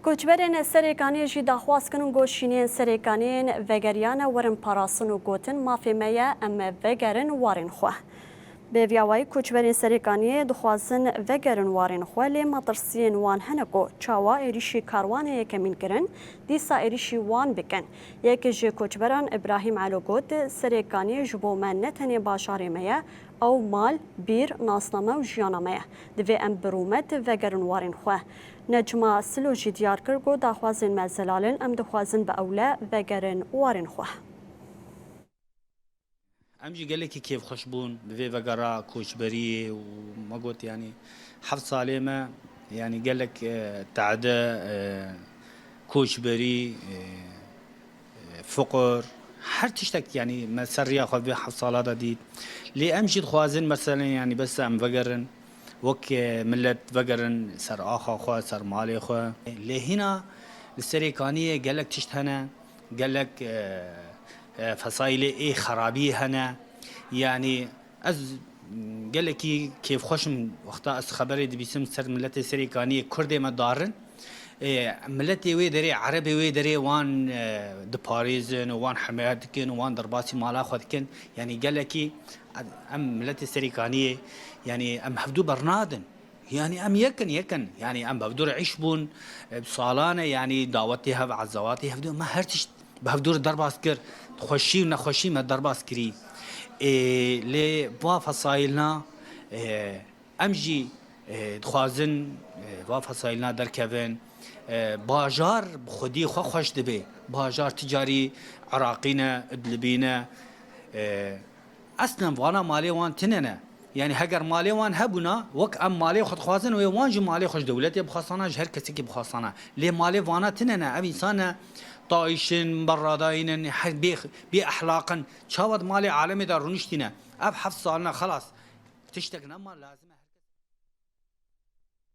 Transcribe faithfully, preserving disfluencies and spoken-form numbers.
Koçberên Serêkaniyê jî daxwaz kirin, got, şîniyên Serêkaniyên vegeriyane werin parastin û gotin, mafê me ye, em vegerin warên xwe. Bi vî awayî koçberên Serêkaniyê dixwazin vegerin warên xwe, lê metirsiyên wan hene ku çawa êrîşî karwanê yekemîn kirin, dîsa êrîşî wan bikin. Yek ji koçberan Îbrahîm Elo got, Serêkaniyê ji bo me ne tenê bajarê me ye, ew mal, bîr, nasname û jiyana me ye. Divê em bi rûmet vegerin warên xwe. Necma Silo jî diyar kir ku daxwazên me zelal in, em dixwazin bi ewle vegerin warên xwe. Em jî gelekî kêfxweş bûn bi vê vegera koçberiyê û me got, yanî heft salê me, yanî gelek, e, tade, e, koçberî, e, e, fiqir, her tiştek, yanî me ser riya xwe vê heft sala de dît. Lê em jî dixwazin, meselen, yanî bes em vegerin, wek, e, millet vegerin ser axa xwe, ser malê xwe. Lê hîna li Serêkaniyê gelek tişt hene, gelek, e, e, fesaîlê ê xerabî hene. Yanî ez gelekî kêfxweş im wexta ez xeberê dibîsim ser miletê Serêkaniyê, Kurdê me darin. E, miletê wê derê, Erebê wê derê wan, e, diparêzin û wan hemaye dikin û wan derbasî mala xwe dikin. Yanî gelekî em miletê Serêkaniyê, yanî em hevdû bernadin. Yanî em yek in, yek in. Yanî em bi hevdû re îş bûn, e, bi salan e, yanî dawetê hev, ezawatê hevdû, me her tişt bi hevdû re derbas kir. Xweşî û nexweşî me derbas kirî. Ê, lê va fesaîlna, e, em jî, e, dixwazin, e, va fesaîlna derkevin. E, bajar bi xwedî xwe xweş dibe. Bajar ti carî Iraqî ne, Idlibî ne. E, Eslen vana malê wan tine ne. Yanî heger malê wan hebûna, wek em malê xwe dixwazin, wê wan jî malê xwe ji dewletê bixwastana, ji her kesekî bixwastana. Lê malê vana tine ne. Ev însan ne, tayîş in, berradayîn in, her bê, bê ehlaq in. Çawa di malê alemê de rûniştîne? Ev heft sal ne, xelas. Tiştek nema lazim e.